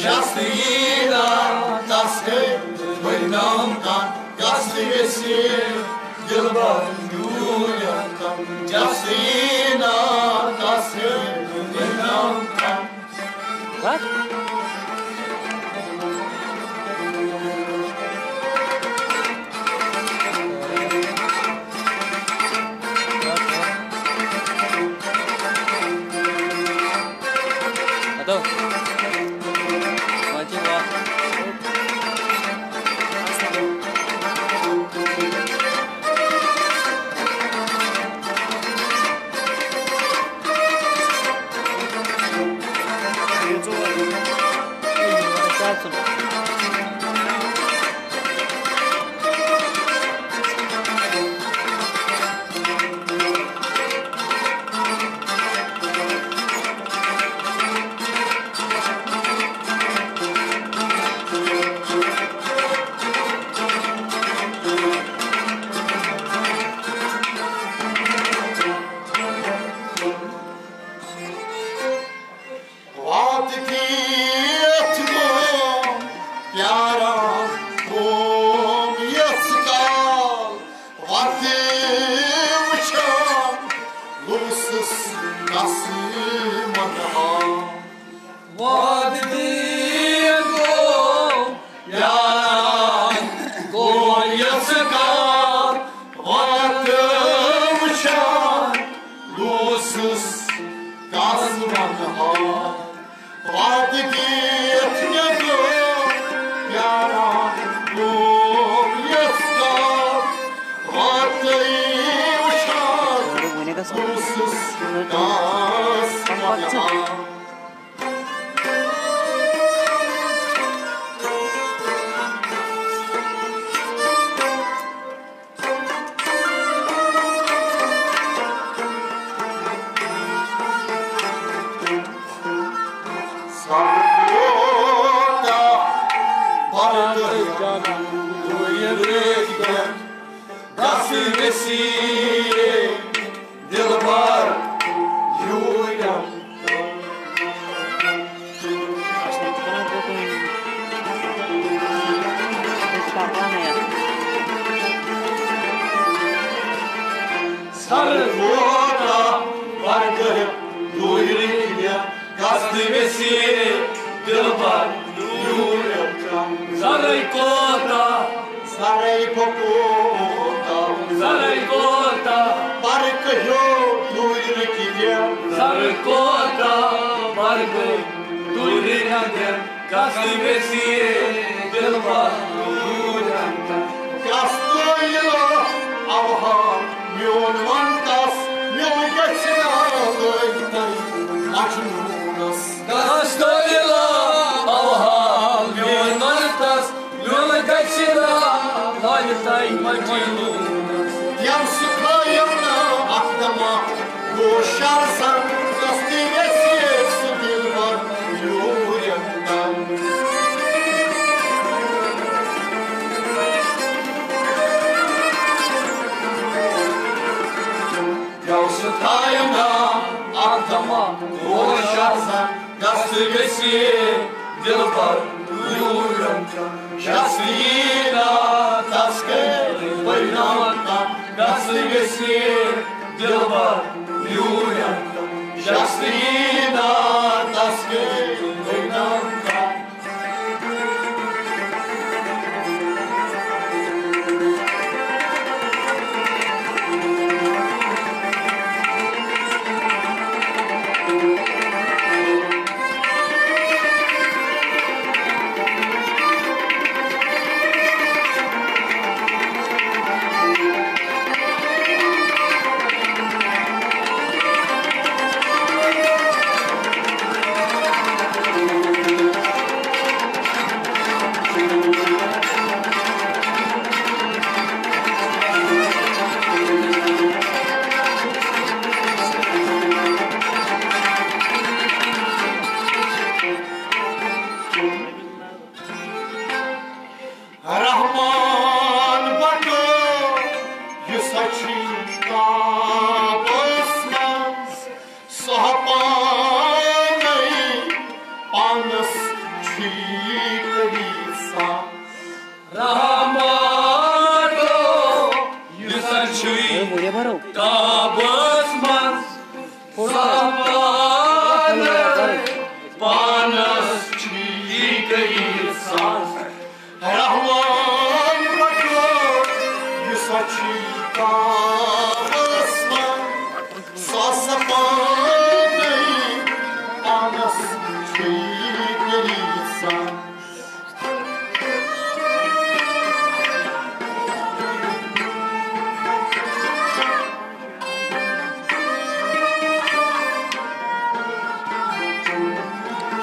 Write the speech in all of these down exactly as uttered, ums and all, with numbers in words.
شستینا تس گٔے بٔنۍ نام کن، کس ویسی دلبر یوٗرۍ کن۔ شستینا تس گٔے بٔنۍ نام کن۔ ہتو۔ وۄنۍ چھِ وَتھ۔ وعدٕ دِتھ گوٚو پیاران قوم یژھ کال، وتہِ وٕچھان لوٗسُس قسمن حال۔ وعدٕ دِتھ گوٚو پیاران قوم یژھ کال، وتہِ وٕچھان لوٗسُس قسمن حال۔ وعدٕ دِتھ مےٚ گوٚو پیاران قوم یژھ کال، وتہِ وٕچھان لوٗسُس قسمن حال۔ سر کوتاہ بردر دویرک دس ویسی دلبر یوٗرۍ۔ سر کوتاہ بردر دویرک دس ویسی دلبر یوٗرۍ۔ سر کوتاہ، سر کوتاہ، سر کوتاہ برق ہیو دوٗرِ کِنۍ۔ سر کوتاہ برق دوٗرِ کِنۍ۔ کس ویسی دلبر یوٗرۍ۔ کس تٲیِل اوہا میون ونتس، میون گژھِ نا لٲگۍ تَے مجنوٗنس۔ کس تٲیِل اوہا میون ونتس، میون گژھِ نا لٲگۍ تَے مجنوٗنس۔ ییٚمہِ سۭتۍ تھٲیِم نہٕ اکھ دمہ گوٚو شرزن، دستی گژھِ سُہ دلبر یوٗرۍ یوٚتن۔ ییٚمہِ سۭتۍ تھٲیِم نہٕ اکھ دمہ گوٚو شرزن، دستی گژھِ دلبر یوٗرۍ۔ شستینا تس گٔے بٔنۍ نام کن، گژھِ گژھِ دلبر یوٗرۍ۔ شستینا تس گٔے بٔنۍ نام کن۔ رحمانو یُس زن چھُے کعبس منٛز صفا پانس چھُے کٔرِتھ سان۔ رحمان بچو یُس چھُے کعبس منٛز سۄ صفا پانس چھُے کٔرِتھ سان۔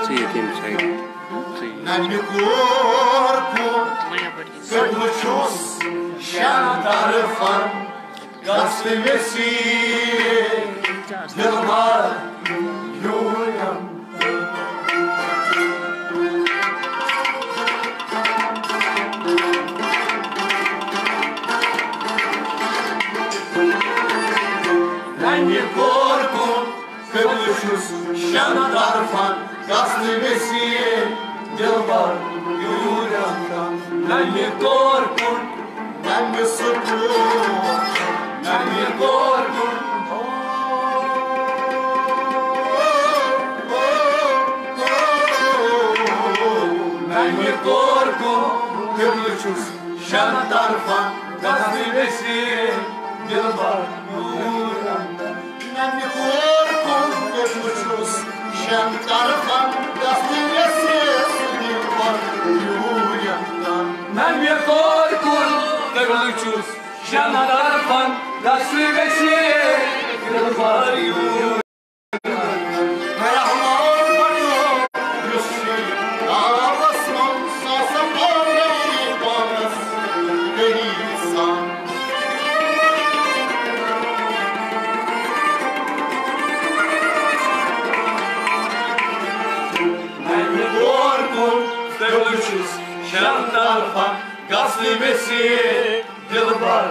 ژٕ یہِ کَمہِ سایڈٕ؟ ژٕ یہِ۔ نہ مےٚ کور کُن قبلہٕ چھُس شٮ۪ن طرفن۔ گژھ ویسی دلبر یوٗرٮ۪ن۔ ننہِ کور کُن قبلہٕ چھُس شٮ۪ن طرفن۔ گژھ ویسی دلبر یوٗرٮ۪ن۔ ننہِ کور کُن ننہِ سکوٗن، ننہِ کور کُن۔ ننہِ کور کُن قبلہٕ چھُس شٮ۪ن طرفن۔ گژھ ویسی دلبر یوٗرٮ۪ن۔ ننہِ کور کُن قبلہٕ چھُس شٮ۪ن طرفن۔ گژھ ویسی دلبر یوٗرٮ۪ن۔ ننہِ کور کُن قبلہٕ چھُس شٮ۪ن طرفن۔ گژھ ویسی دلبر یوٗرٮ۪ن۔ رحمان بچو یُس کعبس منٛز سۄ صفا پانس کٔرِتھ سان۔ ننہِ کور کُن قبلہٕ چھُس شٮ۪ن طرفن۔ گژھ ویسی دلبر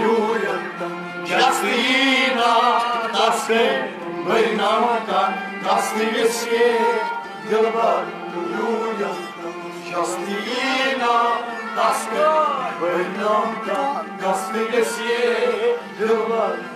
یوٗرٮ۪ن۔ گژھ یی نا تس کٔرۍ بٔرۍ نمکن۔ گژھ ویسی دلبر یوٗرٮ۪ن۔ گژھ یی نا تس کٔرۍ بٔرۍ نمکن۔ گژھ ویسی دلبر